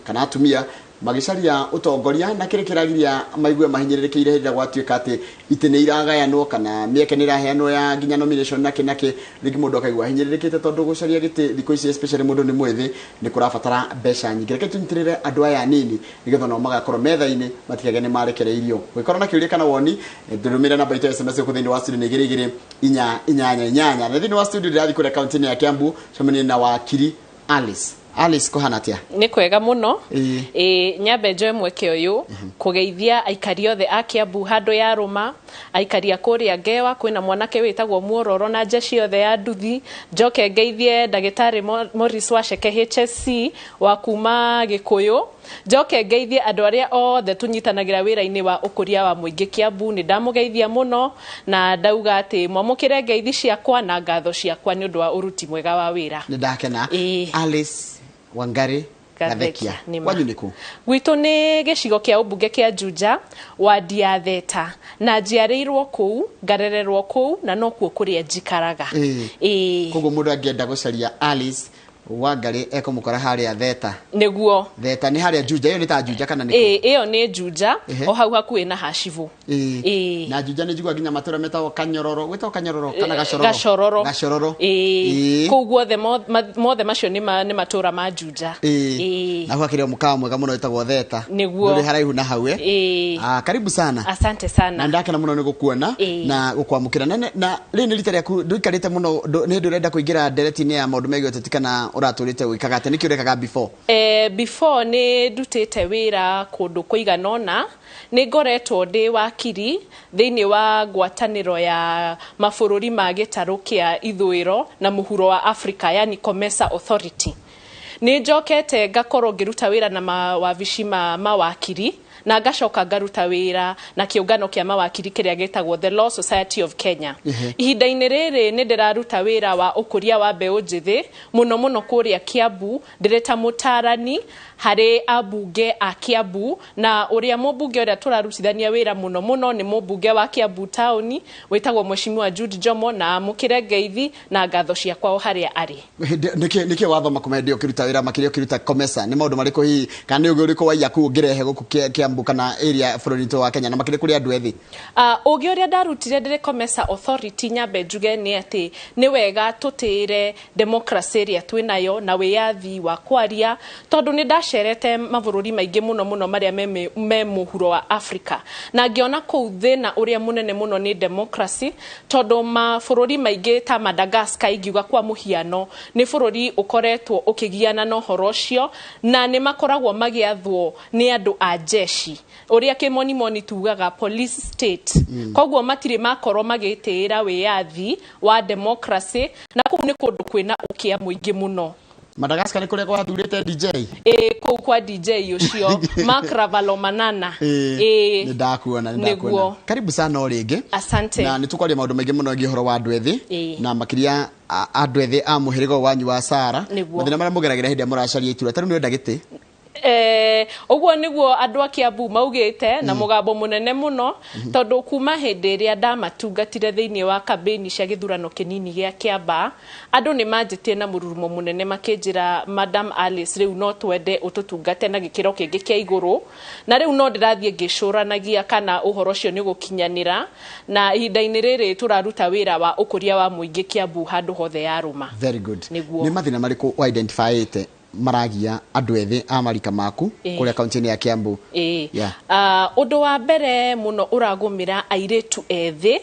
Kana atumia magĩcaria ũtongoria na kĩrĩ kĩragiria maigue mahinyĩrĩrĩkĩire hĩndĩ ĩrĩa gwatuĩka atĩ itĩ nĩ iragayanwo kana mĩeke nĩ ĩraheanwo ya nginya nomination nakĩ nakĩ, rĩngĩ mũndũ akaigua ahinyĩrĩrĩkĩte tondũ gũcaria gĩtĩ thikũ ici, especially mũndũ nĩ mwĩthĩ, nĩ kũrabatara mbeca nyingĩ. Reke tũnyitĩrĩre andũ aya anini nĩgetha nao magakorwo metha-inĩ matikage nĩ marekereirio. Ũngĩkorwo na kĩũria kana woni, ndũmĩre namba itũ ya SMS gũkũ thĩinĩ wa studio nĩ 22488. Na thĩinĩ wa studio ndĩrathiĩ kũrĩa kaunti-inĩ ya Kiambu cemanie na wakiri Alice. Alice, kũhana atĩa? Nĩ kwega mũno. Ĩĩ. Ĩ nyambe njoe mweke ũyũ kũgeithia aikari othe a Kiambu handũ ya rũma, aikari a kũrĩa Ngewa, kwĩna mwanake wĩtagwo Muororo na njeci yothe ya nduthi. Njoke ngeithie ndagĩtarĩ Maurice Waceke HSC wa kuma Gĩkũyũ. Njoke ngeithie andũ arĩa othe tũnyitanagĩra wĩra-inĩ wa ũkũria wa mũingĩ Kiambu. Nĩ ndamũgeithia mũno na ndauga atĩ mwamũkĩre ngeithi ciakwa na ngatho ciakwa nĩ ũndũ wa ũruti mwega wa wĩra. Nĩ ndakena. Alice Wangari Gathekia. Nĩ ma. Kwanyu nĩ kũ? Gwitũ nĩ gĩcigo kĩa ũmbunge kĩa Juja, wandi ya Theta, na njiarĩirwo kũu, ngarererwo kũu, na nokuo kũrĩa njikaraga. Ĩĩ. Koguo mũndũ angĩenda gũcaria Alice Wangari ekũmũkora harĩa Theta? Nĩguo. Theta nĩ harĩa Juja, ĩyo nĩ ta Juja kana nĩ kũ? Ĩĩ, ĩyo nĩ Juja, o hau hakuhĩ na Hacibũ. Ĩĩ. Na Juja nĩ njiguaga nginya matũra metagwo Kanyororo, gwĩtagwo Kanyororo kana Gacororo? Gacororo. Gacororo. Ĩĩ. Kũu guothe mothe macio nĩ matũra ma Juja. Ĩĩ. Na hau hakĩrĩ o mũkawa mwega mũno wĩtagwo Theta. Nĩguo. Ndũrĩ haraihu na hau, eh? Ĩĩ. Ah, karibu sana. Asante sana. Na ndakena mũno nĩ gũkuona na gũkwamũkĩra. Na rĩrĩ nĩ rita rĩaku, ndũikarĩte mũno, nĩ hĩndĩ ũrenda kũingĩra ndereti-inĩ ya maũndũ megiĩ ũteti kana ũratũrĩte gwĩkaga atĩa? Nĩkĩ ũrekaga before? Before nĩ ndutĩte wĩra kũndũ kũigana ũna. Nĩ ngoretwo ndĩ wakiri thĩinĩ wa ngwatanĩro ya mabũrũri ma gĩtarũ kĩa ithũĩro na mũhuro wa Africa, yani COMESA Authority. Nĩ njokete ngakorwo ngĩruta wĩra na mawabici ma mawakiri, na ngacoka ngaruta wĩra na kĩũngano kĩa mawakiri kĩrĩa gĩtagwo The Law Society of Kenya. Ihinda-inĩ rĩrĩ nĩ ndĩraruta wĩra wa ũkũria wa mbeũ njĩthĩ mũno mũno kũrĩa Kiambu, ndĩrĩ ta mũtarani harĩ ambunge a Kiambu, na ũrĩa mũmbunge ũrĩa tũrarutithania wĩra mũno mũno nĩ mũmbunge wa Kiambu taũni wĩtagwo Mheshimiwa Jude Njomo, na amũkĩre ngeithi na ngatho ciakwa o harĩa arĩ. Nĩkĩ wathoma kuma hĩndĩ ĩyo ũkĩruta wĩra, makĩria ũkĩruta COMESA? Nĩ maũndũ marĩkũ hihi kana nĩ ũgĩ ũrĩkũ waiya kũu ũngĩrehe gũkũ Kiambu kana area bũrũri witũ wa Kenya na makĩria kũrĩ andũ ethĩ? Ũgĩ ũrĩa ndarutire ndĩrĩ COMESA Authority, nyambe njuge nĩ atĩ nĩ wega tũtĩĩre democracy ĩrĩa twĩnayo na wĩyathi wa kwaria, tondũ nĩ ndacerete mabũrũri maingĩ mũno mũno marĩa me mũhuro wa Africa, na ngĩona kũu thĩna ũrĩa mũnene mũno nĩ democracy, tondũ mabũrũri maingĩ ta Madagascar, ingiuga kwa mũhiano, nĩ bũrũri ũkoretwo ũkĩgiana na ũhoro ũcio, na nĩ makoragwo magĩathwo nĩ andũ a jeshi, ũrĩa kĩmonimoni tugaga police state. Koguo matirĩ makorwo magĩtĩĩra wĩyathi wa democracy, na kũu nĩ kũndũ kwĩna ũkĩa mũingĩ mũno. Madagascar nĩ kũrĩa gwathurĩte DJ? Ĩĩ, kũu kwa DJ ũcio Marc Ravalomanana. Ĩĩ. Nĩ ndakuona, nĩ ndakuona. Nĩguo. Karibu sana o rĩngĩ. Asante. Na nĩ tũkwaria maũndũ maingĩ mũno ĩgiĩ ũhoro wa andũ ethĩ. Na makĩria andũ ethĩ a mũhĩrĩga wanyu wa Sara. Nĩguo. Mathĩna marĩa mũgeragĩra hĩndĩ ĩrĩa mũracaria iturwa. Ta rĩu nĩ ũrenda gĩtĩ? Ũguo nĩguo andũ a Kiambu maugĩte na mũgambo mũnene mũno, tondũ kuma hĩndĩ ĩrĩa ndamatungatire thĩinĩ wa kambĩini cia gĩthurano kĩnini gĩa Kiambaa, andũ nĩ manjĩtie na mũrurumo mũnene makĩnjĩra, Madam Alice, rĩu no twende ũtũtungate na gĩkĩro kĩngĩ kĩa igũrũ, na rĩu no ndĩrathiĩ ngĩcũranagia kana ũhoro ũcio nĩ ũgũkinyanĩra, na ihinda-inĩ rĩrĩ tũraruta wĩra wa ũkũria wa mũingĩ Kiambu handũ hothe ya rũma. Very good. Nĩguo. Nĩ mathĩna marĩkũ wa-identifyĩte maragia andũ ethĩ a marika maku kũrĩa kaunti-inĩ ya Kiambu? Ũndũ wa mbere mũno ũragũmĩra airĩtu ethĩ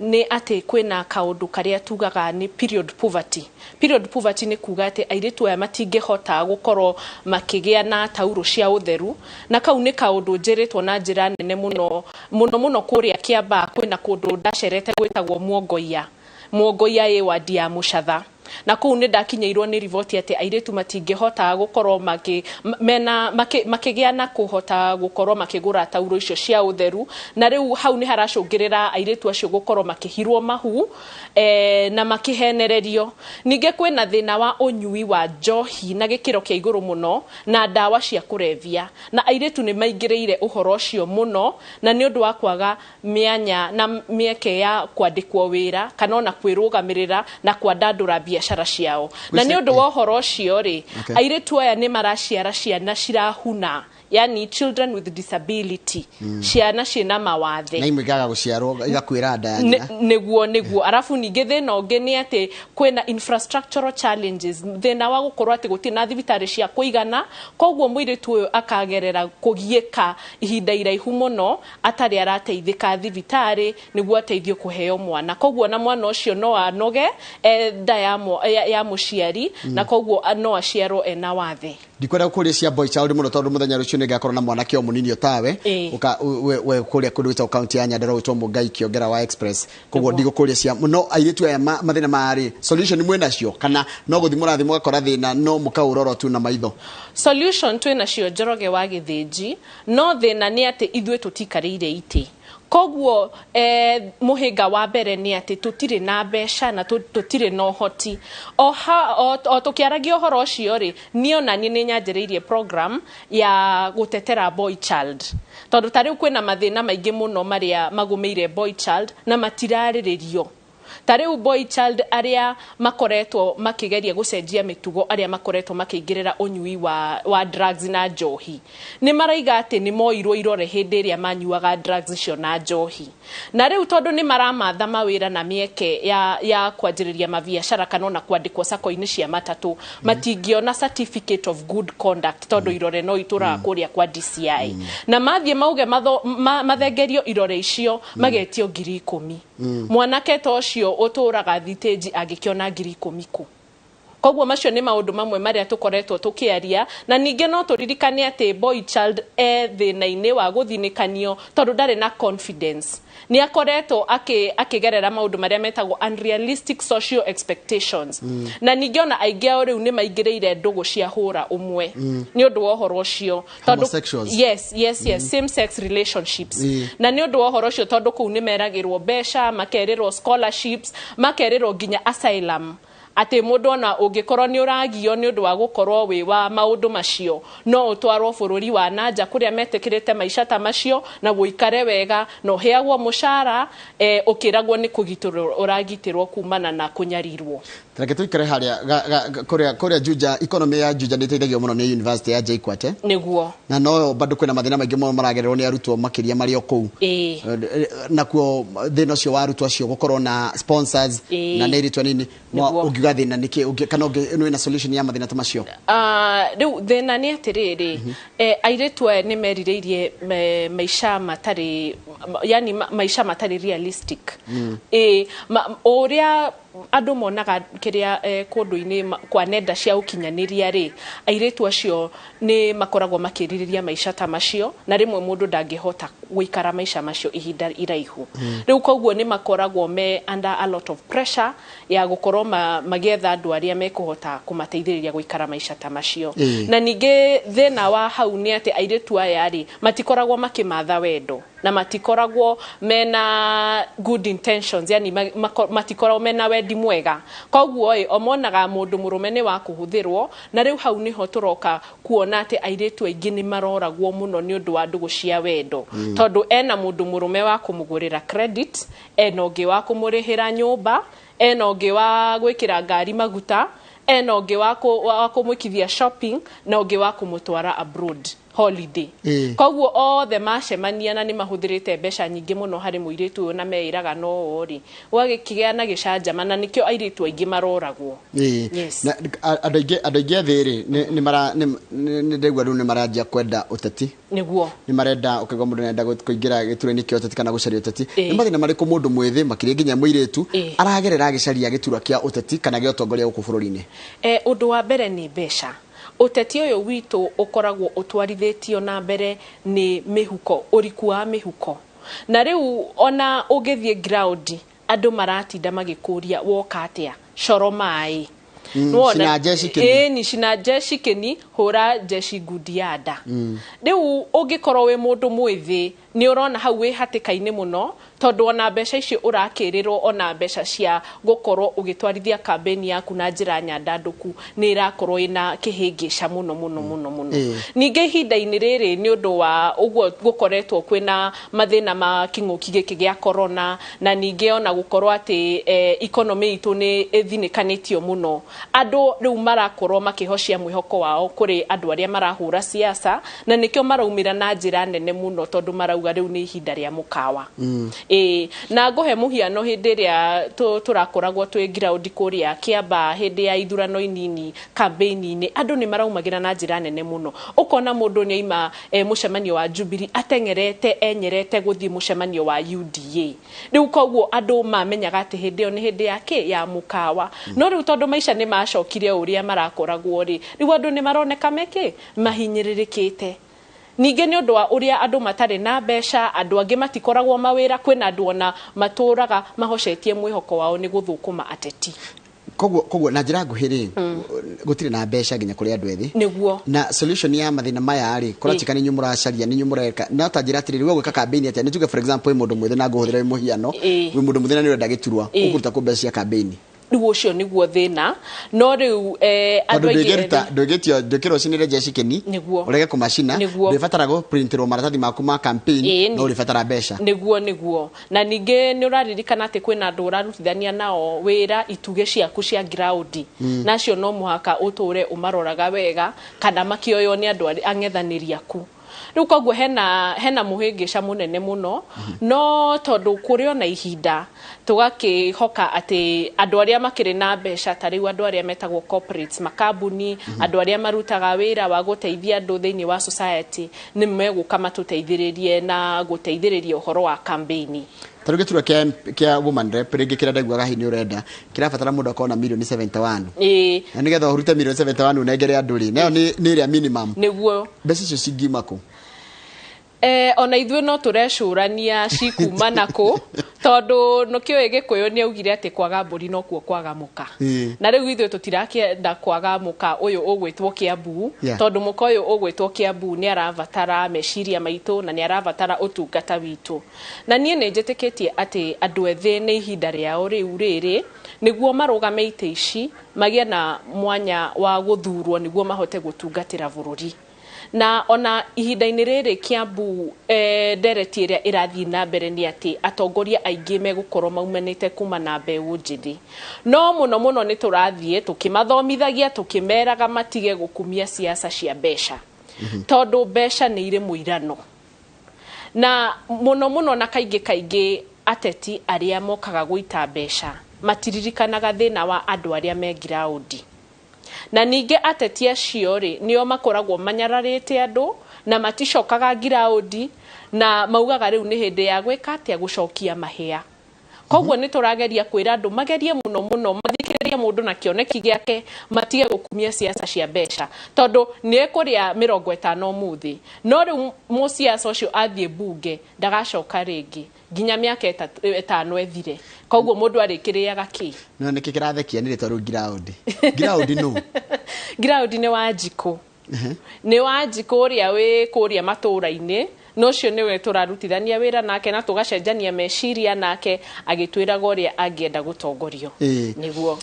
nĩ atĩ kwĩna kaũndũ karĩa tugaga nĩ period poverty. Period poverty nĩ kuga atĩ airĩtu aya matingĩhota gũkorwo makĩgĩa na taurũ cia ũtheru, na kau nĩ kaũndũ njĩrĩtwo na njĩra nene mũno mũno mũno kũrĩa Kiambaa. Kwĩna kũndũ ndacerete gwĩtagwo Mwongoia. Mwongoia ĩ wadi ya Mũcatha, na kũu nĩ ndakinyĩirwo nĩ riboti atĩ airĩtu matingĩhota gũkorwo mena makĩgĩa na kũhota gũkorwo makĩgũra taurũ icio cia ũtheru, na rĩu hau nĩ haracũngĩrĩra airĩtu acio gũkorwo makĩhirwo mahu, na makĩhenererio. Ningĩ kwĩna thĩna wa ũnyui wa njohi na gĩkĩro kĩa igũrũ mũno na ndawa cia kũrebia, na airĩtu nĩ maingĩrĩire ũhoro ũcio mũno, na nĩ ũndũ wa kwaga mĩanya na mĩeke ya kwandĩkwo wĩra kana ona kwĩrũgamĩrĩra na kwandandũra biacara. biacara ciao. Na nĩ ũndũ wa ũhoro ũcio rĩ, airĩtu aya nĩ maraciara ciana cirahuna, yani children with disability, ciana ciĩna mawathe. Na imwe ikaga gũciarwo, igakuĩra nda ya nyina. Nĩguo. Arabu ningĩ thĩna ũngĩ nĩ atĩ kwĩna infrastructural challenges, thĩna wa gũkorwo atĩ gũtirĩ na thibitarĩ cia kũigana, koguo mũirĩtu ũyũ akagerera kũgiĩka ihinda iraihu mũno atarĩ arateithĩka thibitarĩ nĩguo ateithio kũheo mwana. Koguo na mwana ũcio no anoge nda ya mũciari, na koguo no aciarwo ena wathe. Ndikwenda gũkũria cia boy child mũno tondũ mũthenya rũciũ nĩngakorwo na mwanake o mũnini o tawe, we kũrĩa kũndũ gwĩtagwo kaunti ya Nyandarua gwĩtwo Mũngai Kĩongera wa Express. Koguo ndigũkũria cia no airĩtu aya mathĩna marĩ solution mwĩ nacio, kana no gũthiĩ mũrathiĩ mũgakora thĩna no mũkaũrora tu na maitho? Solution twĩ nacio, Njoroge wa Gĩthĩnji, no thĩna nĩ atĩ ithuĩ tũtikarĩire itĩ. Koguo mũhĩnga wa mbere nĩ atĩ tũtirĩ na mbeca na tũtirĩ na ũhoti. O tũkĩaragia ũhoro ũcio rĩ, niĩ ona niĩ nĩ nyanjĩrĩirie program ya gũtetera boy child, tondũ ta rĩu kwĩna mathĩna maingĩ mũno marĩa magũmĩire boy child na matirarĩrĩrio. Ta rĩu boy child arĩa makoretwo makĩgeria gũcenjia mĩtugo, arĩa makoretwo makĩingĩrĩra ũnyui wa drugs na njohi, nĩ maraiga atĩ nĩ moirwo irore hĩndĩ ĩrĩa manyuaga drugs icio na njohi. Na rĩu tondũ nĩ maramatha mawĩra na mĩeke ya kwanjĩrĩria mabiacara kana ona kwandĩkwo sako-inĩ cia matatũ, matingĩona certificate of good conduct tondũ irore no itũraga kũrĩa kwa DCI. Na mathiĩ mauge mathengerio irore icio, magetio 10,000. Mwanake ta ũcio ũtũraga thitĩnji angĩkĩona 10,000 kũ? Koguo macio nĩ maũndũ mamwe marĩa tũkoretwo tũkĩaria. Na ningĩ no tũririkane atĩ boy child e thĩna-inĩ wa gũthinĩkanio tondũ ndarĩ na confidence. Nĩ akoretwo akĩgerera maũndũ marĩa metagwo unrealistic social expectations. Na ningĩ ona aingĩ ao rĩu nĩ maingĩrĩire ndũgũ cia hũra ũmwe nĩ ũndũ wa ũhoro ũcio. Homosexuals. Yes, yes, yes, same sex relationships. Na nĩ ũndũ wa ũhoro ũcio tondũ kũu nĩ meragĩrwo mbeca, makerĩrwo scholarships, makerĩrwo nginya asylum, atĩ mũndũ ona ũngĩkorwo nĩ ũragio nĩ ũndũ wa gũkorwo wĩ wa maũndũ macio, no ũtwarwo bũrũri wa nanja kũrĩa metĩkĩrĩte maica ta macio na ũikare wega na ũheagwo mũcara, ũkĩragwo nĩ kũgitĩrwo ũragitĩrwo kumana na kũnyarirwo. Reke tũikare harĩa kũrĩa Juja, economy ya Juja nĩ ĩteithagio mũno nĩ university ya JKUAT. Nĩguo. Na no bado kwĩna mathĩna maingĩ mũno maragererwo nĩ arutwo makĩria marĩ o kũu. Nakuo thĩna ũcio wa arutwo acio gũkorwo na sponsors na nĩ airĩtu anini, ũngiuga thĩna nĩkĩ, kana wĩna solution ya mathĩna ta macio? Rĩu thĩna nĩ atĩrĩrĩ, airĩtu aya nĩ merirĩirie maica matarĩ, yani maica matarĩ realistic. Ũrĩa andũ monaga kĩrĩa kũndũ-inĩ kwa nenda cia ũkinyanĩria rĩ, airĩtu acio nĩ makoragwo makĩrirĩria maica ta macio, na rĩmwe mũndũ ndangĩhota gũikara maica macio ihinda iraihu. Rĩu koguo nĩ makoragwo me under a lot of pressure ya gũkorwo magĩetha andũ arĩa mekũhota kũmateithĩrĩria gũikara maica ta macio. Na ningĩ thĩna wa hau nĩ atĩ airĩtu aya rĩ, matikoragwo makĩmatha wendo na matikoragwo mena good intentions, yani matikoragwo mena wendi mwega. Koguo ĩ, o monaga mũndũ mũrũme nĩ wa kũhũthĩrwo, na rĩu hau nĩho tũroka kuona atĩ airĩtu aingĩ nĩ maroragwo mũno nĩ ũndũ wa ndũgũ cia wendo. Tondũ ena mũndũ mũrũme wa kũmũgũrĩra credit, ena ũngĩ wa kũmũrĩhĩra nyũmba, ena ũngĩ wa gwĩkĩra ngari maguta, ena ũngĩ wa kũmwĩkithia shopping, na ũngĩ wa kũmũtwara abroad holiday. Koguo othe macemania na nĩ mahũthĩrĩte mbeca nyingĩ mũno harĩ mũirĩtu ũyũ na meĩraga no o rĩ, ũgagĩkĩgĩa na gĩcanjama, na nĩkĩo airĩtu aingĩ maroragwo. Yes. Na andũ aingĩ ethĩ rĩ, nĩ ndaigua rĩu nĩ maranjia kwenda ũteti. Nĩguo. Nĩ marenda, ũkaigua mũndũ nĩarenda kũingĩra gĩturwa-inĩ kĩa ũteti kana gũcaria ũteti. Nĩ mathĩna marĩkũ mũndũ mwĩthĩ makĩria nginya mũirĩtu aragerera agĩcaria gĩturwa kĩa ũteti kana gĩa ũtongoria gũkũ bũrũri-inĩ? Ũndũ wa mbere nĩ mbeca. Ũteti ũyũ witũ ũkoragwo ũtwarithĩtio na mbere nĩ mĩhuko, ũriku wa mĩhuko. Na rĩu ona ũngĩthiĩ ground, andũ maratinda magĩkũria woka atĩa, coro maĩ. Cina jeshi kĩni. Ni cina jeshi kĩni, Hũra jeshi ngundi ya nda. Rĩu ũngĩkorwo wĩ mũndũ mwĩthĩ, nĩ ũrona hau wĩ hatĩka-inĩ mũno, tondũ ona mbeca icio ũrakĩrĩrwo, ona mbeca cia gũkorwo ũgĩtwarithia kambĩni yaku na njĩra nyandandũku nĩ ĩrakorwo ĩna kĩhĩngĩca mũno mũno mũno mũno. Ningĩ ihinda-inĩ rĩrĩ, nĩ ũndũ wa ũguo gũkoretwo kwĩna mathĩna ma kĩng'ũki gĩkĩ gĩa corona, na ningĩ ona gũkorwo atĩ economy itũ nĩ ĩthinĩkanĩtio mũno, andũ rĩu marakorwo makĩhocia mwĩhoko wao kũrĩ andũ arĩa marahũra siasa, na nĩkĩo maraumĩra na njĩra nene mũno, tondũ marauga rĩu nĩ ihinda rĩa mũkawa. Ĩĩ, na ngũhe mũhiano, hĩndĩ ĩrĩa tũrakoragwo twĩ ground kũrĩa Kĩambaa hĩndĩ ya ithurano inini, campaign-inĩ, andũ nĩ maraumagĩra na njĩra nene mũno. Ũkona mũndũ nĩ aima mũcemanio wa Jubilee ateng'erete enyerete gũthiĩ mũcemanio wa UDA. Rĩu koguo andũ mamenyaga atĩ hĩndĩ ĩyo nĩ hĩndĩ ya kĩ ya mũkawa. No rĩu tondũ maica nĩ macokire ũrĩa marakoragwo rĩ, rĩu andũ nĩ maroneka mekĩ mahinyĩrĩrĩkĩte. Ningĩ nĩ ũndũ wa ũrĩa andũ matarĩ na mbeca, andũ angĩ matikoragwo mawĩra, kwĩna andũ ona matũraga mahocetie mwĩhoko wao nĩ gũthũkũma ateti. Koguo na njĩra nguhĩ rĩ, gũtirĩ na mbeca nginya kũrĩ andũ ethĩ. Nĩguo. Na solution ya mathĩna maya rĩ, kũratuĩka nĩ inyuĩ mũracaria, nĩ inyuĩ mũreka, no ta njĩra atĩrĩrĩ, we gwĩka campaign atĩa? Nĩ tuge, for example, wĩ mũndũ mwĩthĩ na ngũhũthĩra wĩ mũhiano, wĩ mũndũ mwĩthĩ na nĩ ũrenda gĩturwa, ũkũruta kũ mbeca cia campaign? Rĩu ũcio nĩguo thĩna, no rĩu andũ tondũ aingĩ ndũngĩruta ethĩ ndũngĩtio ndũkĩrwo ũcinĩre jeshi kĩni ũrege kũmacina, ndũrĩbatara gũprintirwo maratathi maku ma campaign, no ũrĩbatara mbeca. Nĩguo, na ningĩ nĩ ũraririkana atĩ kwĩna andũ ũrarutithania nao wĩra itugĩ ciaku cia ground, nacio no mũhaka ũtũre ũmaroraga wega kana makĩoywo nĩ andũ ang'ethanĩri aku. Rĩu koguo hena mũhĩngĩca mũnene mũno, no tondũ kũrĩ ona ihinda, tũgakĩhoka atĩ andũ arĩa makĩrĩ na mbeca, ta rĩu andũ arĩa metagwo corporates, makambuni, andũ arĩa marutaga wĩra wa gũteithia andũ thĩinĩ wa society, nĩ megũka matũteithĩrĩrie na gũteithĩrĩria ũhoro wa campaign. Ta rĩu gĩturwa kĩa woman rep rĩngĩ kĩrĩa ndaiguaga hihi nĩ ũrenda kĩrabatara mũndũ akorwo na mirioni 71, na nĩgetha ũrute mirioni 71 ũnengere andũ rĩ, nayo nĩ ĩrĩa minimum. Mbeca icio cingiuma kũ? Ona ithuĩ no tũrecũrania cikuma nakũ, tondũ nĩkĩũĩ Gĩkũyũ nĩ augire atĩ kwaga mbũri nokuo kwaga mũka. Na rĩu ithuĩ tũtirakĩenda kwaga mũka ũyũ ũgwĩtwo Kĩambu, tondũ mũka ũyũ ũgwĩtwo Kĩambu nĩ arabatara meciria maitũ na nĩ arabatara ũtungata witũ. Na niĩ nĩ njĩtĩkĩtie atĩ andũ ethĩ nĩ ihinda rĩao rĩu rĩrĩ nĩguo marũgame itĩ ici, magĩe na mwanya wa gũthurwo nĩguo mahote gũtungatĩra bũrũri. Na ona ihinda-inĩ rĩrĩ Kiambu, ndereti ĩrĩa ĩrathiĩ na mbere nĩ atĩ atongoria aingĩ megũkorwo maumanĩte kuma na mbeũ njĩthĩ, no mũno mũno nĩ tũrathiĩ tũkĩmathomithagia, tũkĩmeraga matige gũkumia siasa cia mbeca, tondũ mbeca nĩ irĩ mũirano, na mũno mũno na kaingĩ kaingĩ ateti arĩa mokaga gũita mbeca matiririkanaga thĩna wa andũ arĩa me ground. Na ningĩ ateti acio rĩ, nĩo makoragwo manyararĩte andũ na maticokaga ground, na maugaga rĩu nĩ hĩndĩ ya gwĩka atĩa, gũcokia mahĩa. Koguo nĩ tũrageria kwĩra andũ magerie mũno mũno mathikĩrĩrie mũndũ na kĩoneki gĩake, matige gũkumia siasa cia mbeca, tondũ nĩ ekũrĩa 50 ũmũthĩ, no rĩu mũciaca ũcio athiĩ mbunge ndagacoka rĩngĩ nginya mĩaka 5 ĩthire. Koguo mũndũ arĩkĩrĩaga kĩ? No nĩkĩ kĩrathekia nĩ rĩtwa rĩu ground? Ground no Ground nĩ Wanjikũ, nĩ Wanjikũ ũrĩa wĩ kũrĩa matũũra-inĩ, na ũcio nĩwe tũrarutithania wĩra nake na tũgacenjania meciria nake agĩtwĩraga ũrĩa angĩenda gũtongorio. Nĩguo.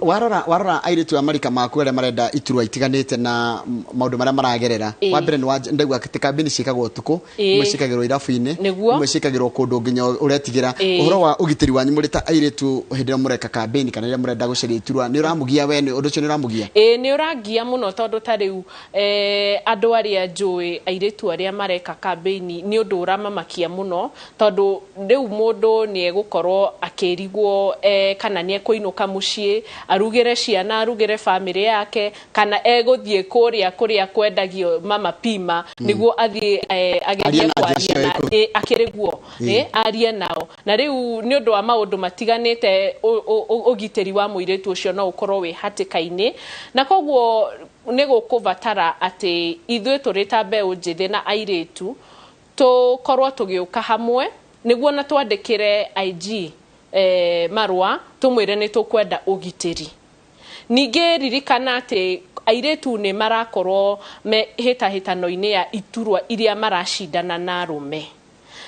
Warora airĩtu a marika maku arĩa marenda iturwa itiganĩte na maũndũ marĩa maragerera, wa mbere nĩ ndaigua atĩ kambĩini ciĩkagwo ũtukũ, imwe ciĩkagĩrwo irabu-inĩ, imwe ciĩkagĩrwo kũndũ nginya ũretigĩra. Ũhoro wa ũgitĩri wanyu mũrĩ ta airĩtu hĩndĩ ĩrĩa mũreka kambĩini kana rĩrĩa mũrenda gũcaria iturwa, nĩ ũramũgia we? Nĩ ũndũ ũcio nĩ ũramũgia? Ĩĩ, nĩ ũrangia mũno, tondũ ta rĩu andũ arĩa njũĩ, airĩtu arĩa mareka kambĩini, nĩ ũndũ ũramamakia mũno, tondũ rĩu mũndũ nĩ egũkorwo akĩrigwo kana nĩ ekũinũka mũciĩ arugĩre ciana, arugĩre bamĩrĩ yake, kana egũthiĩ kũrĩa kũrĩa kwendagio mama pima nĩguo athiĩ agerie Arie na kwaria jeshi na ĩrĩkũ? Akĩrĩ guo, arie nao. Na rĩu nĩ ũndũ wa maũndũ matiganĩte, ũgitĩri wa mũirĩtu ũcio no ũkorwo wĩ hatĩka-inĩ, na koguo nĩ gũkũbatara atĩ ithuĩ tũrĩ ta mbeũ njĩthĩ na airĩtu tũkorwo tũgĩũka hamwe nĩguo na twandĩkĩre IG marũa tũmwĩre nĩ tũkwenda ũgitĩri. Ningĩ ririkana atĩ Airĩtu nĩ marakorwo me hĩtahĩtano-inĩ ya iturwa iria maracindana na arũme,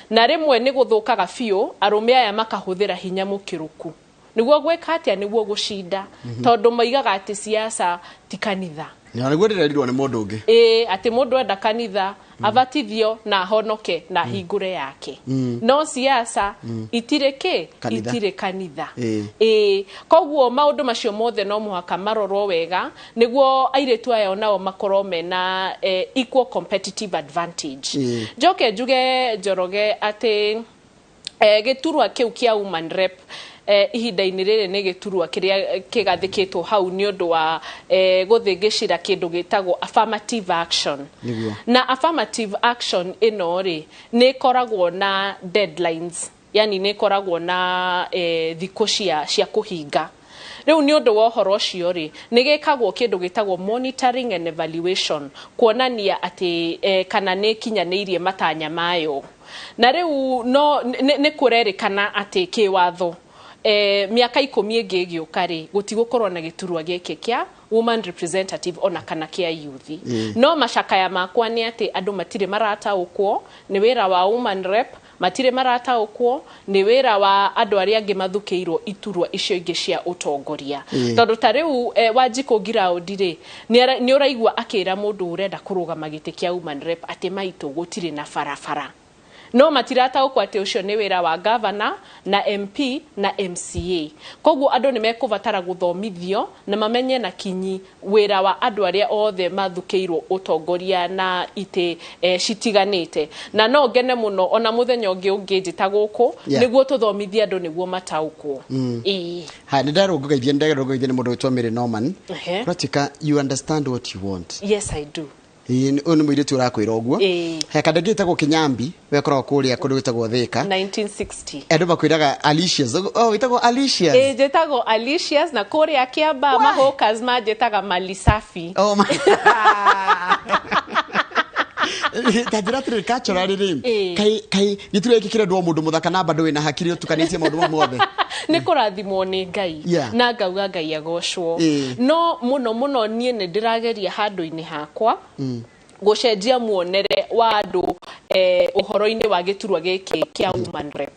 na rĩmwe nĩ gũthũkaga biũ, arũme aya makahũthĩra hinya mũkĩrũku nĩguo gwĩka atĩa, nĩguo gũcinda, tondũ moigaga atĩ siasa ti kanitha. Na nĩguo ndĩrerirwo nĩ mũndũ ũngĩ. Ĩĩ, atĩ mũndũ enda kanitha abatithio na ahonoke na ahingũre yake, no siasa itirĩ kĩ? Kanitha. Itirĩ kanitha. Ĩĩ. Ĩĩ, koguo maũndũ macio mothe no mũhaka marorwo wega nĩguo airĩtu aya onao makorwo mena equal competitive advantage. Njoke njuge, Njoroge, atĩ gĩturwa kĩu kĩa woman rep ihinda-inĩ rĩrĩ nĩ gĩturwa kĩrĩa kĩgathĩkĩtwo hau nĩ ũndũ wa gũthĩngĩcĩra kĩndũ gĩtagwo affirmative action. Na affirmative action ĩno rĩ, nĩ ĩkoragwo na deadlines, yani nĩ ĩkoragwo na thikũ cia kũhinga. Rĩu nĩ ũndũ wa ũhoro ũcio rĩ, nĩ gĩkagwo kĩndũ gĩtagwo monitoring and evaluation kuonania atĩ kana nĩ ĩkinyanĩirie matanya mayo. Na rĩu no nĩ kũrerĩkana atĩ kĩwatho mĩaka 10 ĩngĩ ĩgĩũka rĩ, gũtigũkorwo na gĩturwa gĩkĩ kĩa woman representative ona kana kĩa youth. No macakaya makwa nĩ atĩ andũ matirĩ marataũkwo nĩ wĩra wa woman rep, matirĩ marataũkwo nĩ wĩra wa andũ arĩa angĩ mathukĩirwo iturwa icio ingĩ cia ũtongoria. Tondũ ta rĩu Wanjikũ Ngiraũndi rĩ, nĩ ũraigua akĩra mũndũ ũrenda kũrũgama gĩtĩ kĩa woman rep atĩ maitũ gũtirĩ na barabara, no matirataũkwo atĩ ũcio nĩ wĩra wa governor na MP na MCA. Koguo andũ nĩ mekũbatara gũthomithio na mamenye na kinyi wĩra wa andũ arĩa othe mathukĩirwo ũtongoria na itĩ citiganĩte. Na no ngene mũno ona mũthenya ũngĩ ũngĩnjĩta gũkũ nĩguo tũthomithie andũ nĩguo mataũkwo. Ĩĩ. Haya, nĩ ndarũngũgeithia nĩ mũndũ wĩtwo Mary Norman. Kũratuĩka you understand what you want. Yes, I do. Ĩĩ, ũyũ nĩ mũirĩtu ũrakwĩra ũguo. Ĩĩ. He kandĩ gĩtagwo Kĩnyambi, we koragwo kũrĩa kũndũ gwĩtagwo Thĩka. 1960. Andũ makwĩraga Alicious. Oh, wĩtagwo Alicious. Ĩĩ, njĩtagwo Alicious, na kũrĩa Kĩamba Why? mahũkas manjĩtaga Malisafi. Oh, ta njĩra atĩrĩrĩ, culturally rĩ, kai gĩturwa gĩkĩ kĩrendwo mũndũ mũthaka na bado wĩna hakiri ũtukanĩtie maũndũ mau mothe? Nĩ kũrathimwo nĩ Ngai. Na ngauga Ngai agocwo. No mũno mũno niĩ nĩ ndĩrageria handũ-inĩ hakwa gũcenjia muonere wa andũ ũhoro-inĩ wa gĩturwa gĩkĩ kĩa woman rep,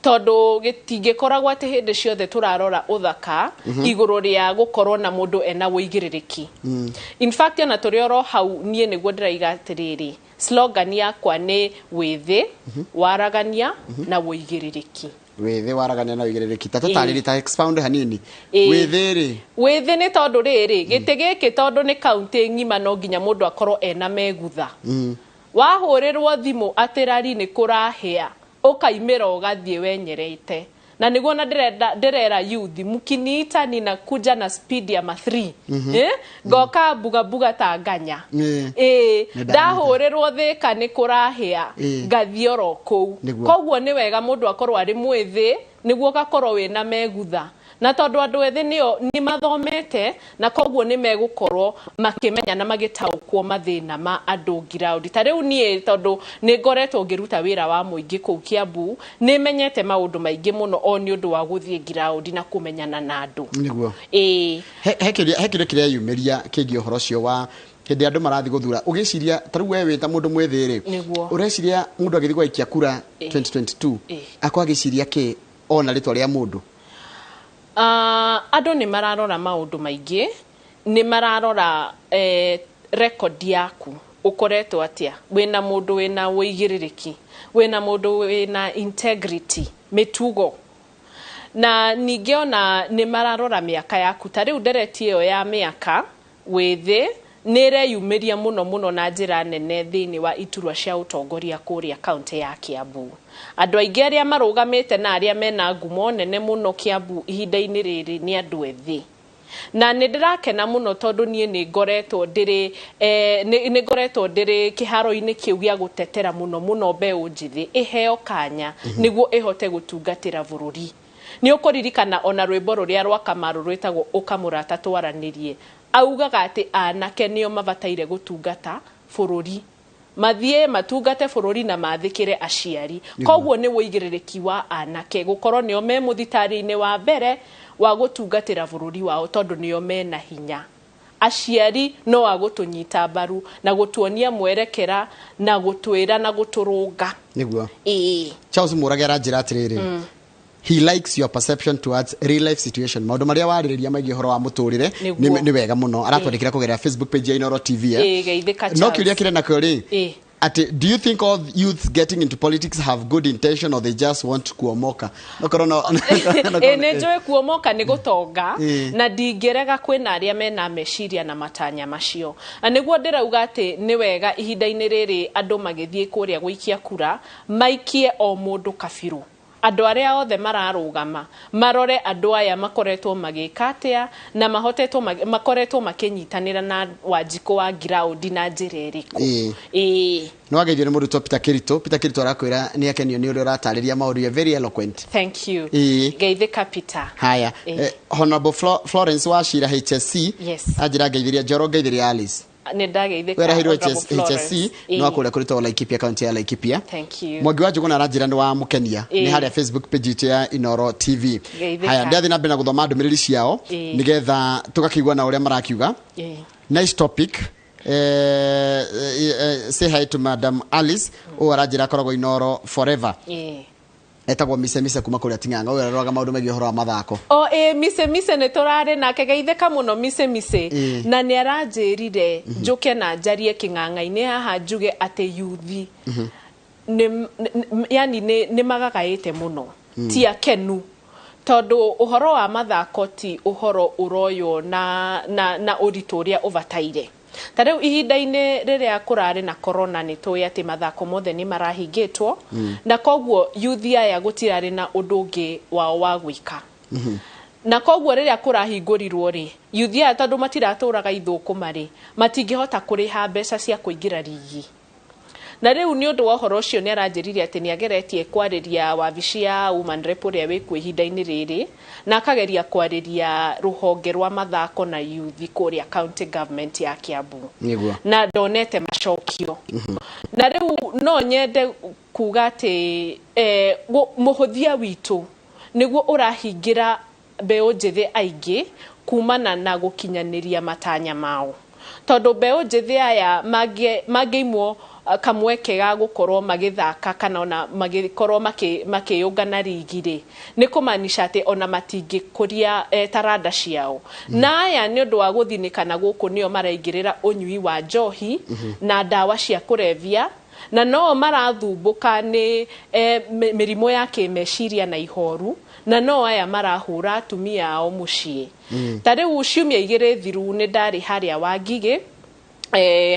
tondũ gĩtingĩkoragwo atĩ hĩndĩ ciothe tũrarora ũthaka igũrũ rĩa gũkorwo na mũndũ ena wũigĩrĩrĩki. In fact, ona tũrĩ oro hau, niĩ nĩguo ndĩraiga atĩrĩrĩ, slogan yakwa nĩ wĩthĩ, waragania na wũigĩrĩrĩki. Wĩthĩ, waragania na wĩigĩrĩrĩki. Ta tũtarĩrie, ta expound hanini. Ĩĩ. Wĩthĩ rĩ? Wĩthĩ nĩ tondũ rĩrĩ, gĩtĩ gĩkĩ tondũ nĩ kaunti ng'ima, no nginya mũndũ akorwo ena megutha. Wahũrĩrwo thimũ atĩ rari nĩ kũrahĩa, ũkaimĩra ũgathiĩ wenyerete. Na nĩguo na ndĩrenda ndĩrera youth, mkiniita ninakuja na speed ya ma 3. Eh? Ngoka buga buga ta nganya. Ĩĩ. Nĩ ndahũrĩrwo Thĩka nĩ kũrahĩa, ngathiĩ oro kũu. Koguo nĩ wega mũndũ akorwo arĩ mwĩthĩ nĩguo ũgakorwo wĩna megutha, na tondũ andũ ethĩ nĩo nĩ mathomete, na koguo nĩ megũkorwo makĩmenya na magĩtaũkwo mathĩna ma andũ ngiraũndi. Ta rĩu niĩ, tondũ nĩ ngoretwo ngĩruta wĩra wa mũingĩ kũu Kiambu, nĩ menyete maũndũ maingĩ mũno o nĩ ũndũ wa gũthiĩ ngiraũndi na kũmenyana na andũ. Ĩĩ. He kĩũria kĩreyumĩria kĩgiĩ ũhoro ũcio wa hĩndĩ andũ marathiĩ gũthura. Ũgĩciria ta rĩu we wĩ ta mũndũ mwĩthĩ rĩ, ũreciria mũndũ agĩthiĩ gwaikia kura 2022 akorwo agĩciria kĩ ona rĩtwa rĩa mũndũ? Andũ nĩ mararora maũndũ maingĩ, nĩ mararora record yaku, ũkoretwo atĩa, wĩna mũndũ wĩna wũigĩrĩrĩki, wĩna mũndũ wĩna integrity, mĩtugo, na ningĩ ona nĩ mararora mĩaka yaku. Ta rĩu ndereti ĩyo ya mĩaka, wĩthĩ, nĩ ĩreyumĩria mũno mũno na njĩra nene thĩinĩ wa iturwa cia ũtongoria kũrĩa kaunti ya Kiambu. Andũ aingĩ arĩa marũgamĩte na arĩa mena ngumo nene mũno Kiambu ihinda-inĩ rĩrĩ nĩ andũ ethĩ, na nĩ ndĩrakena mũno tondũ niĩ nĩ ngoretwo ndĩrĩ nĩ ngoretwo ndĩrĩ kĩharo-inĩ kĩu gĩa gũtetera mũno mũno mbeũ njĩthĩ ĩheo kanya nĩguo ĩhote gũtungatĩra bũrũri. Nĩ ũkũririkana ona rwĩmbo rũrĩa rwa Kamaru rwĩtagwo Ũka Mũrata Twaranĩrie, augaga atĩ anake nĩo mabataire gũtungata bũrũri, mathiĩ matungate bũrũri na mathĩkĩre aciari. Koguo nĩ wũigĩrĩrĩki wa anake gũkorwo nĩo me mũthitarĩ-inĩ wa mbere wa gũtungatĩra bũrũri wao, tondũ nĩo mena hinya. Aciari no a gũtũnyita mbaru na gũtuonia mwerekera na gũtwĩra na gũtũrũnga. Nĩguo. Ĩĩ. Charles Mũrage aranjĩra atĩrĩrĩ, he likes your perception towards real life situation, maũndũ marĩa warĩrĩria megiĩ ũhoro wa mũtũrĩre. Nĩguo. Nĩ wega mũno. Aratwandĩkĩra kũgerera Facebook page ya Inooro TV, eh? Ĩĩ, geithĩka No Charles. kĩũria kĩrĩa nakĩo rĩ, Ĩĩ. atĩ do you think all youths getting into politics have good intention or they just want kuomoka? Nokorwo no Ĩ, nĩ njũĩ kuomoka nĩ gũtonga. Ĩĩ. Na ndingĩrega kwĩna arĩa mena meciria na matanya macio, na nĩguo ndĩrauga atĩ nĩ wega ihinda-inĩ rĩrĩ andũ magĩthiĩ kũrĩa gũikia kura maikie o mũndũ kabirũ, andũ arĩa othe mararũgama marore andũ aya makoretwo magĩka atĩa na mahotetwo makoretwo makĩnyitanĩra na Wanjikũ wa ngiraũndi na njĩra ĩrĩkũ. Ĩĩ. Ĩĩ. Nĩ wageithio nĩ mũrutwo Peter Kirito. Peter Kirito arakwĩra nĩ akenio nĩ ũrĩa ũratarĩria maũndũ. You're very eloquent. Thank you. Ĩĩ. Geithĩka Peter. Haya. Ĩĩ. Honorable Florence Wachira HSC Yes. anjĩra ngeithĩria Njoro, ngeithĩria Alice. Nĩ ndageithĩka, Weraheirwo Honorable HSC. Florence. Nĩ Ĩĩ. wa kũrĩa kũrĩtwo Laikipia, kaunti ya Laikipia. Thank you. Mwangi wa Njũgũna aranjĩra nĩ wamũkenia nĩ Ĩĩ. harĩa Facebook page itũ ya Inooro TV. Geithĩka. Haya, ndĩrathiĩ na mbere na gũthoma ndũmĩrĩri ciao nĩgetha tũgakĩigua na ũrĩa marakiuga. Nice topic. Say hi to Madam Alice. Ũyũ aranjĩra akoragwo Inooro forever. Etagwo Mise Mise kuma kũrĩa Ting'ang'a. Ũyũ aroraga maũndũ megiĩ ũhoro wa mathako. O ĩ, Mise Mise nĩ tũrarĩ nake, geithĩka mũno Mise Mise. Na nĩ aranjĩrire njũke na njarie kĩng'ang'a-inĩ haha njuge atĩ yuthi nĩ yani nĩ magagaĩte mũno, ti akenu, tondũ ũhoro wa mathako ti ũhoro ũroywo na ũritũ ũrĩa ũbataire. Ta rĩu ihinda-inĩ rĩrĩa kũrarĩ na corona, nĩ tũĩ atĩ mathako mothe nĩ marahingĩtwo, na koguo yuthi aya gũtirarĩ na ũndũ ũngĩ wao wa gwĩka. Na koguo rĩrĩa kũrahingũrirwo rĩ, yuthi aya tondũ matiratũraga ithũkũma rĩ, matingĩhota kũrĩha mbeca cia kũingĩra rigi. Na rĩu nĩ ũndũ wa ũhoro ũcio nĩ aranjĩrire atĩ nĩ ageretie kwarĩria wabici ya woman rep ũrĩa wĩkuo ihinda-inĩ rĩrĩ, na akageria kwarĩria rũhonge rwa mathako na yuthi kũrĩa county government ya Kiambu, na ndonete macokio. Na rĩu no nyende kuga atĩ mũhũthia witũ nĩguo ũrahingĩra mbeũ njĩthĩ aingĩ kumana na gũkinyanĩria matanya mao, tondũ mbeũ njĩthĩ aya mangĩimwo kamweke ga gũkorwo magĩthaka kana ona magĩkorwo makĩyũngana rigi rĩ, nĩ kũmaanisha atĩ ona matingĩkũria taranda ciao. Na aya nĩ ũndũ wa gũthinĩkana gũkũ nĩo maraingĩrĩra ũnyui wa njohi na ndawa cia kũrebia, na no marathumbũka nĩ mĩrimũ ya kĩmeciria na ihoru, na no aya marahũra atumia ao mũciĩ. Ta rĩu ciumia 2 thiru nĩ ndarĩ harĩa Wangigĩ,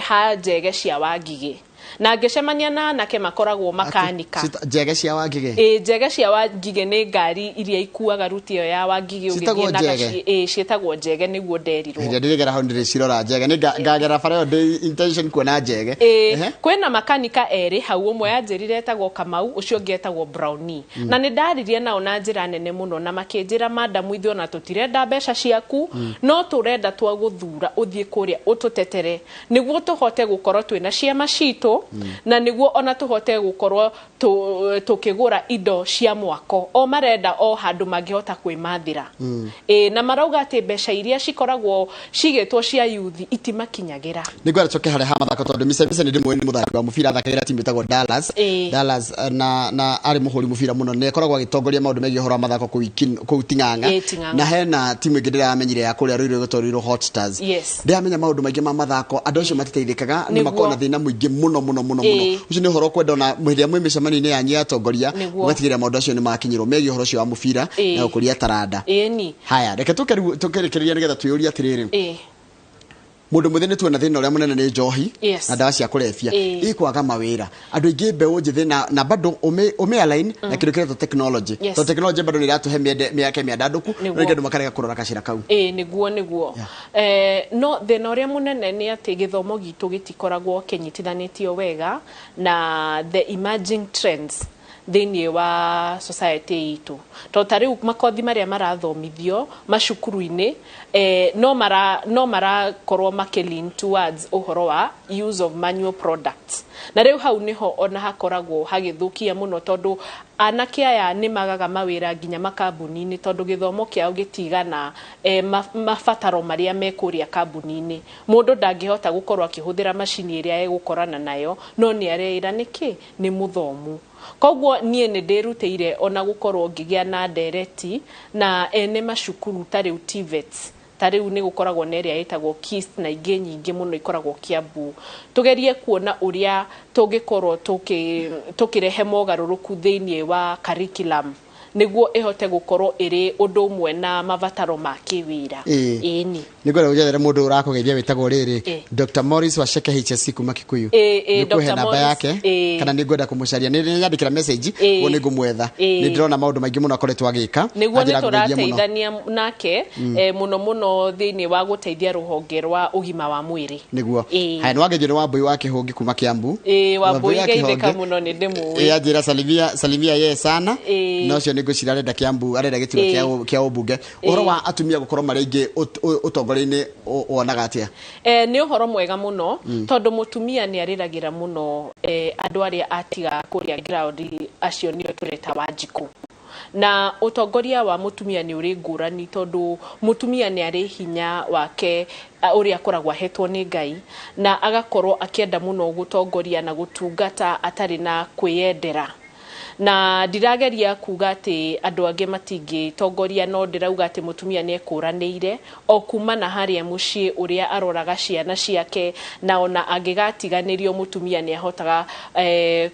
ha njege cia Wangigĩ, na ngĩcemania na anake makoragwo makanika. Njege cia Wangigĩ? Ĩ, njege cia Wangigĩ nĩ ngari iria ikuaga ruti ĩyo ya Wangigĩ. Citagwo Ũgĩthiĩ na njege? Ĩ, ciĩtagwo njege, nĩguo nderirwo. Hĩndĩ ĩrĩa ndĩrĩgera hau ndĩrĩcirora njege nĩ ngagera bara ĩyo ndĩ intention kuona njege. Ĩ, kwĩna makanika erĩ hau, ũmwe anjĩrire etagwo Kamau, ũcio ũngĩ etagwo Brownie. Na nĩ ndaririe nao na njĩra nene mũno, na makĩnjĩra, "Madamu, ithuĩ ona tũtirenda mbeca ciaku, no tũrenda twagũthura ũthiĩ kũrĩa ũtũtetere nĩguo tũhote gũkorwo twĩna ciama citũ, na nĩguo ona tũhote gũkorwo tũkĩgũra indo cia mwako." O marenda o handũ mangĩhota kwĩmathĩra. Ĩ, na marauga atĩ mbeca iria cikoragwo cigĩtwo cia yuthi itimakinyagĩra. Nĩ ngwenda coke harĩa ha mathako, tondũ Mise Mise nĩ ndĩmũĩ, nĩ mũthaki wa mũbira, athakagĩra timu ĩtagwo Dallas. Dallas, na arĩ mũhũri mũbira mũno, nĩ akoragwo agĩtongoria maũndũ megiĩ ũhoro wa mathako kũu Ting'ang'a. Ĩ, Ting'ang'a. Na hena timu ĩngĩ ndĩramenyire ya kũrĩa Ruiru ĩgwĩtwo Ruiru Hot Stars. Ndĩramenya maũndũ maingĩ ma mathako, andũ acio matiteithĩkaga, nĩ makoragwo na thĩna mũingĩ mũno mũno mũno mũno. Ũcio nĩ ũhoro kwenda ona hĩndĩ ĩrĩa mwĩ mĩcemanio-inĩ yanyu ya atongoria, mũgatigĩrĩra maũndũ acio nĩ makinyĩrwo megiĩ ũhoro ũcio wa mũbira na gũkũria taranda. Haya, reke tũke rĩu tũkĩrĩkĩrĩria nĩgetha twĩyũrie atĩrĩrĩ, mũndũ mwĩthĩ nĩ tuona thĩna ũrĩa mũnene nĩ njohi na ndawa cia kũrebia, ikwaga mawĩra, andũ aingĩ mbeũ njĩthĩ, na bado ũmĩ align na kĩndũ kĩretwo technology, tondũ technology bado nĩ iratũhe mĩaka mĩandandũku, no rĩngĩ andũ makarega kũrora gacĩra kau. Ĩ, nĩguo. No thĩna ũrĩa mũnene nĩ atĩ gĩthomo gitũ gĩtikoragwo kĩnyitithanĩtio wega na the emerging trends thĩinĩ wa society itũ, tondũ ta rĩu makothi marĩa marathomithio macukuru-inĩ, no marakorwo makĩ lean towards ũhoro wa use of manual products. Na rĩu hau nĩho ona hakoragwo hagĩthũkia mũno, tondũ anake aya nĩ magaga mawĩra nginya makambuni-inĩ, tondũ gĩthomo kĩao gĩtigana mabataro marĩa me kũrĩa kambuni-inĩ. Mũndũ ndangĩhota gũkorwo akĩhũthĩra macini ĩrĩa egũkorana nayo, no nĩ areĩra nĩkĩ nĩ mũthomu. Koguo niĩ nĩ ndĩrutĩire ona gũkorwo ngĩgĩa na ndereti na ene macukuru ta rĩu TVETs, ta rĩu nĩ gũkoragwo na ĩrĩa ĩtagwo KIST na ingĩ nyingĩ mũno ikoragwo Kiambu, tugerie kuona ũrĩa tũngĩkorwo tũkĩrehe mogarũrũku thĩinĩ wa curriculum nĩguo ĩhote gũkorwo ĩrĩ ũndũ ũmwe na mabataro ma kĩwĩra. Ĩni. Nĩ ngwenda gũjethere mũndũ ũrakũgeithia wĩtagwo rĩrĩ Dr. Morris Wacheke HSC kuma Kikuyu. Nĩkũhe namba yake kana nĩ ngwenda kũmũcaria, nĩ nyandĩkĩra message ũguo nĩ ngũmwetha. Nĩ ndĩrona maũndũ maingĩ mũno akoretwo agĩka. Nĩguo nĩ tũrateithania nake mũno mũno thĩinĩ wa gũteithia rũhonge rwa ũgima wa mwĩrĩ. Nĩguo. Haya, nĩ wageithio nĩ Wambui wa Kĩhũngi kuma Kiambu. Wambui geithĩka mũno, nĩ ndĩmũĩ. Anjĩra salimia salimia yeye sana. Na ũcio nĩ ngwĩciria arenda Kiambu, arenda gĩturwa kĩa ũmbunge. Ũhoro wa atumia gũkorwo marĩ aingĩ ũtongoria-inĩ wonaga atĩa? Nĩ ũhoro mwega mũno, tondũ mũtumia nĩ arĩragĩra mũno andũ arĩa atiga kũrĩa ground, acio nĩo tũreta Wanjikũ. Na ũtongoria wa mũtumia nĩ ũrĩ ngũrani, tondũ mũtumia nĩ arĩ hinya wake ũrĩa akoragwo ahetwo nĩ Ngai, na agakorwo akĩenda mũno gũtongoria na gũtungata atarĩ na kwĩyendera. Na ndirageria kuga atĩ andũ angĩ matingĩtongoria, no ndĩrauga atĩ mũtumia nĩ ekũranĩire o kuma na harĩa mũciĩ ũrĩa aroraga ciana ciake, na ona angĩgatiganĩrio mũtumia nĩ ahotaga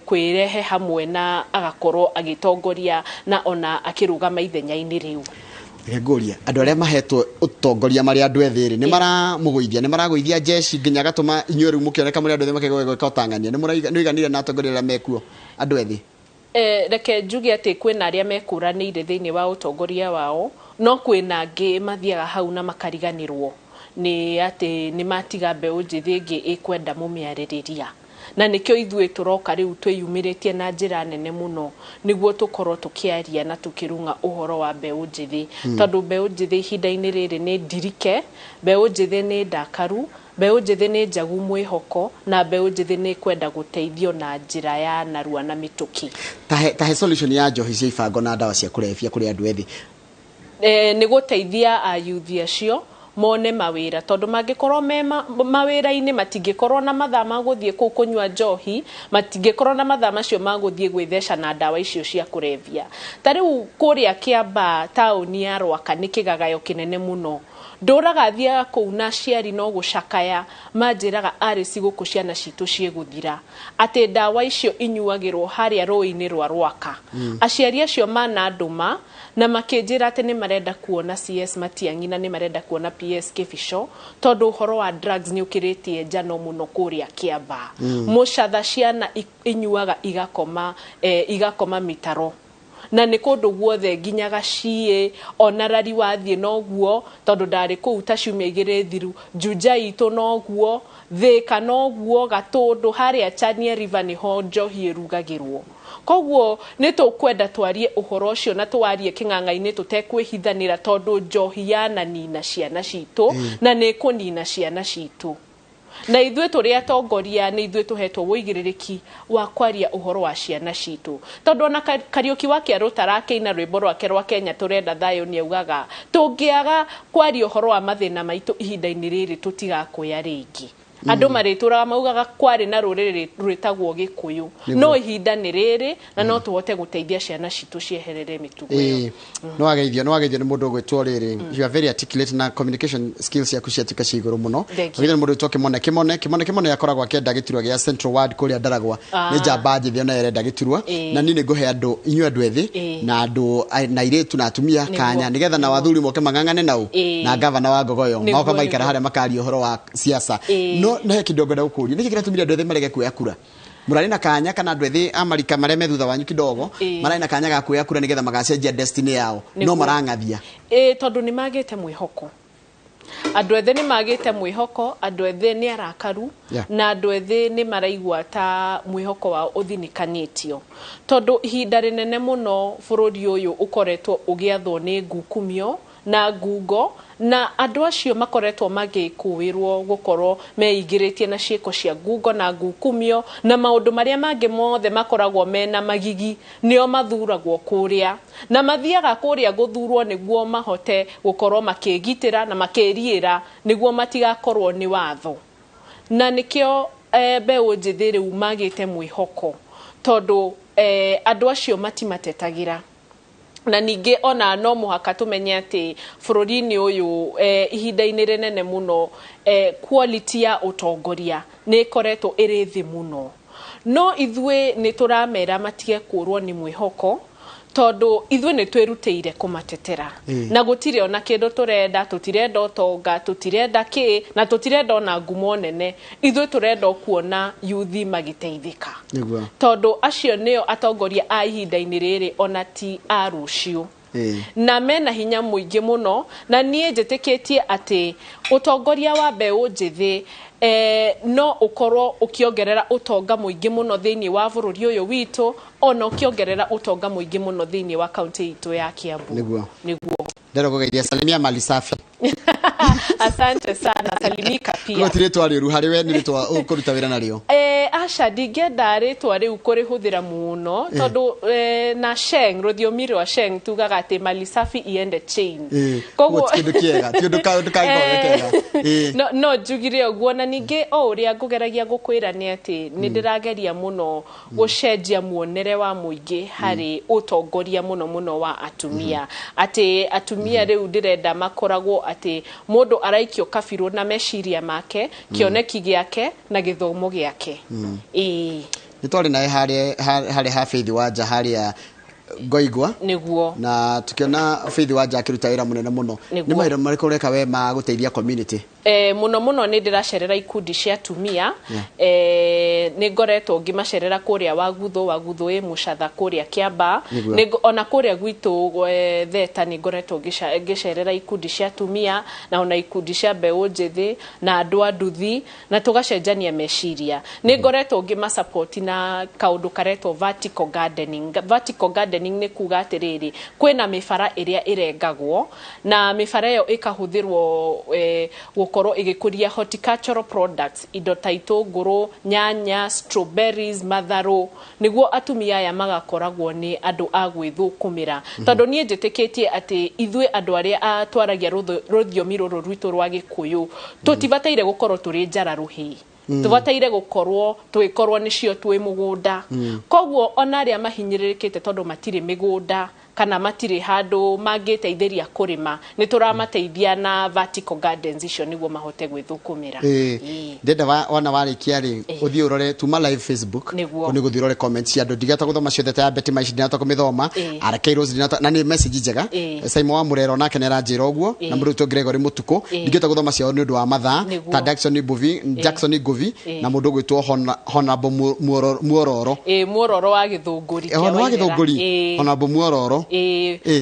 kwĩrehe hamwe na agakorwo agĩtongoria na ona akĩrũgama ithenya-inĩ rĩu. Ngũria andũ arĩa mahetwo ũtongoria marĩ andũ ethĩ rĩ, nĩ maramũgũithia, nĩ maragũithia jeshi nginya gatũma inyuĩ rĩu mũkĩoneka mũrĩ andũ ethĩ makĩgwa gwĩka ũtang'ania? Nĩ mũraiganire na atongoria arĩa mekuo andũ ethĩ? Reke njuge atĩ kwĩna arĩa mekũranĩire thĩinĩ wa ũtongoria wao, no kwĩna angĩ mathiaga hau na makariganĩrwo nĩ atĩ nĩ matiga mbeũ njĩthĩ ĩngĩ ĩkwenda mũmĩarĩrĩria. Na nĩkĩo ithuĩ tũroka rĩu twĩyumĩrĩtie na njĩra nene mũno nĩguo tũkorwo tũkĩaria na tũkĩrung'a ũhoro wa mbeũ njĩthĩ, tondũ mbeũ njĩthĩ ihinda-inĩ rĩrĩ nĩ ndirike, mbeũ njĩthĩ nĩ ndakaru, mbeũ njĩthĩ nĩ njagu mwĩhoko, na mbeũ njĩthĩ nĩ kwenda gũteithio na njĩra ya narua na mĩtũkĩ. Tahe solution ya njohi cia ibango na ndawa cia kũrebia kũrĩ andũ ethĩ. Nĩ gũteithia ayuthi acio mone mawĩra, tondũ mangĩkorwo me mawĩra-inĩ matingĩkorwo na mathaa ma gũthiĩ kũu kũnyua njohi, matingĩkorwo na mathaa macio ma gũthiĩ gwĩtheca na ndawa icio cia kũrebia. Ta rĩu kũrĩa Kĩambaa taũni ya Rwaka nĩ kĩgagayo kĩnene mũno. Ndũraga thiaga kũu na aciari no gũcakaya manjĩraga arĩ gũkũ ciana citũ ciĩgũthira, atĩ ndawa icio inyuagĩrwo harĩa rũĩ-inĩ rwa Rwaka. Aciari acio manandũma na makĩnjĩra atĩ nĩ marenda kuona CS Matiang'i na nĩ marenda kuona PS Kĩbico, tondũ ũhoro wa drugs nĩ ũkĩrĩtie njano mũno kũrĩa Kĩambaa. Mũcatha ciana inyuaga igakoma, igakoma mĩtaro, na nĩ kũndũ guothe nginya Gaciĩ ona rari wathiĩ noguo, tondũ ndarĩ kũu ta ciumia igĩrĩ thiru, Juja itũ noguo, Thĩka noguo, Gatũndũ harĩa Chania River nĩho njohi ĩrugagĩrwo. Koguo nĩ tũkwenda twarie ũhoro ũcio na tũwarie kĩng'ang'a-inĩ tũtekwĩhithanĩra, tondũ njohi yananina ciana citũ na nĩ ĩkũnina ciana citũ. Na ithuĩ tũrĩ atongoria nĩ ithuĩ tũhetwo ũigĩrĩrĩki wa kwaria ũhoro wa ciana citũ, tondũ ona Kariũki wa Kĩarũ tarakĩina rwĩmbo rwake rwa Kenya tũrenda thayũ, nĩ augaga tũngĩaga kwaria ũhoro wa mathĩna maitũ ihinda-inĩ rĩrĩ tũtigakũya rĩngĩ. Andũ marĩtũraga maugaga kwarĩ na rũrĩrĩ rwĩtagwo Gĩkũyũ, no ihinda nĩ rĩrĩ na no tũhote gũteithia ciana citũ cieherere mĩtugo ĩyo. No wageithio, no wageithio nĩ mũndũ ũgwĩtwo rĩrĩ, you are very articulate na communication skills ciaku ciatuĩka cia igũrũ mũno. Wageithio nĩ mũndũ ũgwĩtwo Kĩmone. Kĩmone Kĩmone Kĩmone akoragwo akĩenda gĩturwa gĩa Central Ward kũrĩa Ndaragwa. Nĩ njamba njĩthĩ ona ĩrenda gĩturwa. Na niĩ nĩ ngũhe andũ inyuĩ andũ ethĩ na andũ na airĩtu na atumia kanya, nĩgetha na athuri moke mang'ang'ane nau na gavana wa Ngogoyo moka maikara harĩa makaria ũhoro wa siasa. No he kĩndũ ngwenda gũkũria, nĩkĩ kĩratũmire andũ ethĩ marege kuoya kura? Mũrarĩ na kanya kana andũ ethĩ a marika marĩa me thutha wanyu kidogo mararĩ na kanya ga kuoya kura nĩgetha magacenjia destiny yao, no marang'athia? Tondũ nĩ magĩte mwĩhoko. Andũ ethĩ nĩ magĩte mwĩhoko, andũ ethĩ nĩ arakaru, na andũ ethĩ nĩ maraigua ta mwĩhoko wao ũthinĩkanĩtio, tondũ ihinda rĩnene mũno bũrũri ũyũ ũkoretwo ũgĩathwo nĩ ngukumio na ngungo, na andũ acio makoretwo magĩkũĩrwo gũkorwo meingĩrĩtie na ciĩko cia ngungo na ngukumio na maũndũ marĩa mangĩ mothe makoragwo mena magigi, nĩo mathuragwo kũrĩa na mathiaga kũrĩa gũthurwo nĩguo mahote gũkorwo makĩgitĩra na makĩriĩra nĩguo matigakorwo nĩ watho. Na nĩkĩo mbeũ njĩthĩ rĩu magĩte mwĩhoko tondũ andũ acio matimatetagĩra. Na ningĩ ona no mũhaka tũmenye atĩ bũrũri-inĩ ũyũ ihinda-inĩ rĩnene mũno quality ya ũtongoria nĩ ĩkoretwo ĩrĩ thĩ mũno, no ithuĩ nĩ tũramera matige kũrwo nĩ mwĩhoko tondũ ithuĩ nĩ twĩrutĩire kũmatetera. Na gũtirĩ ona kĩndũ tũrenda, tũtirenda ũtonga, tũtirenda kĩ, na tũtirenda ona ngumo nene, ithuĩ tũrenda o kuona yuthi magĩteithĩka. Nĩguo. Tondũ acio nĩo atongoria a ihinda-inĩ rĩrĩ ona ti a rũciũ. Na mena hinya mũingĩ mũno, na niĩ njĩtĩkĩtie atĩ ũtongoria wa mbeũ njĩthĩ no ũkorwo ũkĩongerera ũtonga mũingĩ mũno thĩinĩ wa bũrũri ũyũ witũ, ona ũkĩongerera ũtonga mũingĩ mũno thĩinĩ wa kaunti itũ ya Kiambu. Nĩguo. Nĩguo. Ndĩrenda kũgeithia salimia mali safi. Asante sana, salimika pia. Koguo ti rĩtwa rĩũru harĩ we, nĩ rĩtwa ũkũruta wĩra narĩo. Aca ndingĩenda rĩtwa rĩu kũrĩhũthĩra mũno tondũ na Sheng, rũthiomi rwa Sheng tugaga atĩ mali safi iende chain. Koguo ti kĩndũ kĩega, ti ũndũ kangĩkorwo kega. No njugire ũguo. Na ningĩ o ũrĩa ngũgeragia gũkwĩra nĩ atĩ nĩ ndĩrageria mũno gũcenjia muonere wa mũingĩ harĩ ũtongoria mũno mũno wa atumia, atĩ atumia rĩu ndĩrenda makoragwo atĩ mũndũ araikio kabirũ na meciria make, kĩoneki gĩake na gĩthomo gĩake. Ĩĩ. Nĩ twarĩ naye harĩa ha Faith Wanja harĩa Ngoigwa. Nĩguo. Na tukiona Faith Wanja akĩruta wĩra mũnene mũno. Nĩguo. Nĩ mawĩra marĩkũ ũreka we ma gũteithia community? Mũno mũno nĩ ndĩracerera ikundi cia atumia. Nĩ ngoretwo ngĩmacerera kũrĩa Wagutho, Wagutho ĩ Mũcatha kũrĩa Kĩambaa. Nĩguo. Ona kũrĩa gwitũ Theta nĩ ngoretwo ngĩcerera ikundi cia atumia na ona ikundi cia mbeũ njĩthĩ na andũ a nduthi, na tũgacenjania meciria. Nĩ ngoretwo ngĩmasupport na kaũndũ karetwo vertical gardening. Vertical gardening nĩ kuga atĩrĩrĩ, kwĩna mĩbara ĩrĩa ĩrengagwo na mĩbara ĩyo ĩkahũthĩrwo gũkorwo ĩgĩkũria horticultural products, indo ta itũngũrũ, nyanya, strawberries, matharũ, nĩguo atumia aya magakoragwo nĩ andũ a gwĩthũkũmĩra. Tondũ niĩ njĩtĩkĩtie atĩ ithuĩ andũ arĩa twaragia rũthiomi rũrũ rwitũ rwa Gĩkũyũ tũtibataire gũkorwo tũrĩ njara rũhĩ. Tũbataire gũkorwo tũgĩkorwo nĩcio twĩ mũgũnda. Koguo ona arĩa mahinyĩrĩrĩkĩte tondũ matirĩ mĩgũnda kana matirĩ handũ mangĩteithĩria kũrĩma, nĩ tũramateithia na vertical gardens icio nĩguo mahote gwĩthũkũmĩra. Ndenda wana warĩkia rĩ, ũthiĩ ũrore tuma live Facebook. Nĩguo. Nĩ gũthiĩ ũrore comments cia andũ. Ndigĩhota gũthoma ciothe ta ya Betty Maici, ndinahota kũmĩthoma. RK Rose ndinahota, na nĩ message njega. Simon wa Murero nake nĩ aranjĩra ũguo, na mũndũ ũyũ Gregory Mũtukũ. Ndingĩhota gũthoma ciao nĩ ũndũ wa mathaa. Nĩguo. Ta Jackson Mbuvi, Jackson Nguvi, na mũndũ ũgwĩtwo Honorable Muororo. Muororo wa Gĩthũngũri. Honorable wa Gĩthũngũri. Honorable Muororo.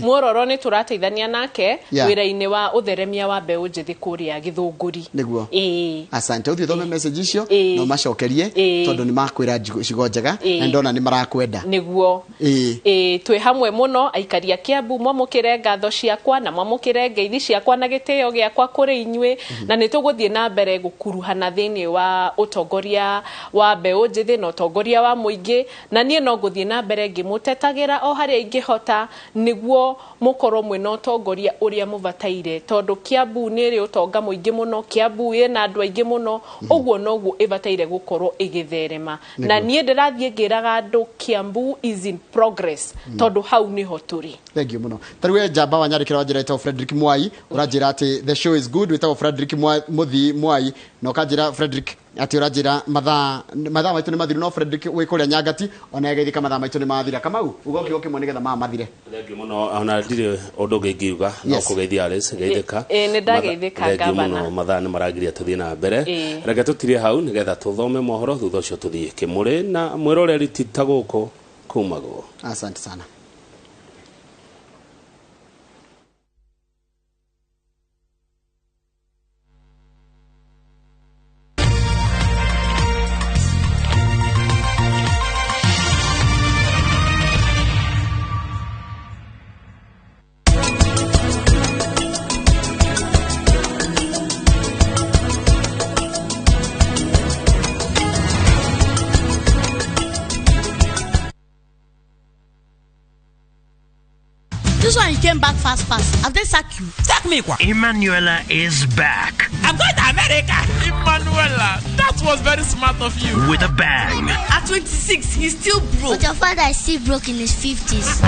Muororo nĩ tũrateithania nake wĩra-inĩ wa ũtheremia wa mbeũ njĩthĩ kũrĩa Gĩthũngũri. Nĩguo. Asante. Ũthiĩ ũthome message icio na ũmacokerie tondũ nĩ makwĩra ciugo njega na ndona nĩ marakwenda. Nĩguo. Twĩ hamwe mũno aikari a Kiambu, mwamũkĩre ngatho ciakwa na mwamũkĩre ngeithi ciakwa na gĩtĩo gĩakwa kũrĩ inyuĩ, na nĩ tũgũthiĩ na mbere gũkuruhana thĩinĩ wa ũtongoria wa mbeũ njĩthĩ na ũtongoria wa mũingĩ, na niĩ no ngũthiĩ na mbere ngĩmũtetagĩra o harĩa ingĩhota nĩguo mũkorwo mwĩna ũtongoria ũrĩa mũbataire, tondũ Kiambu nĩ ĩrĩ ũtonga mũingĩ mũno, Kiambu ĩna andũ aingĩ mũno, ũguo noguo ĩbataire gũkorwo ĩgĩtherema. Na niĩ ndĩrathiĩ ngĩraga andũ Kiambu is in progress, tondũ hau nĩho tũrĩ. Thank you mũno. Ta rĩu we njamba wa nyarĩkĩra wa njĩra ĩtagwo Frederick Mwai, ũranjĩra atĩ the show is good, wĩtagwo Frederick Mũthii Mwai, na ũkanjĩra Frederick atĩ ũranjĩra mathaa maitũ nĩ mathiru, no Frederick wĩ kũrĩa Nyangati ona geithĩka mathaa maitũ nĩ mathira. Kamau, uga kiugo kĩmwe nĩgetha maa mathire. Thank you mũno, ona ndirĩ ũndũ ũngĩ ingiuga, no kũgeithia Alice, geithĩka. Nĩ ndageithĩka, Thank you gavana. mũno, mathaa nĩ maragiria tũthiĩ na mbere. Reke tũtirie hau nĩgetha tũthome mohoro, thutha ũcio tũthiĩ kĩmũrĩ na mwĩroreri ti ta gũkũ kumagwo. Asante sana. This one you came back fast, fast. Have they sacked you? Sack me, kwa. Emanuela is back. I'm going to America. Emanuela, that was very smart of you. With a bang. At 26, he's still broke. But your father is still broke in his 50s.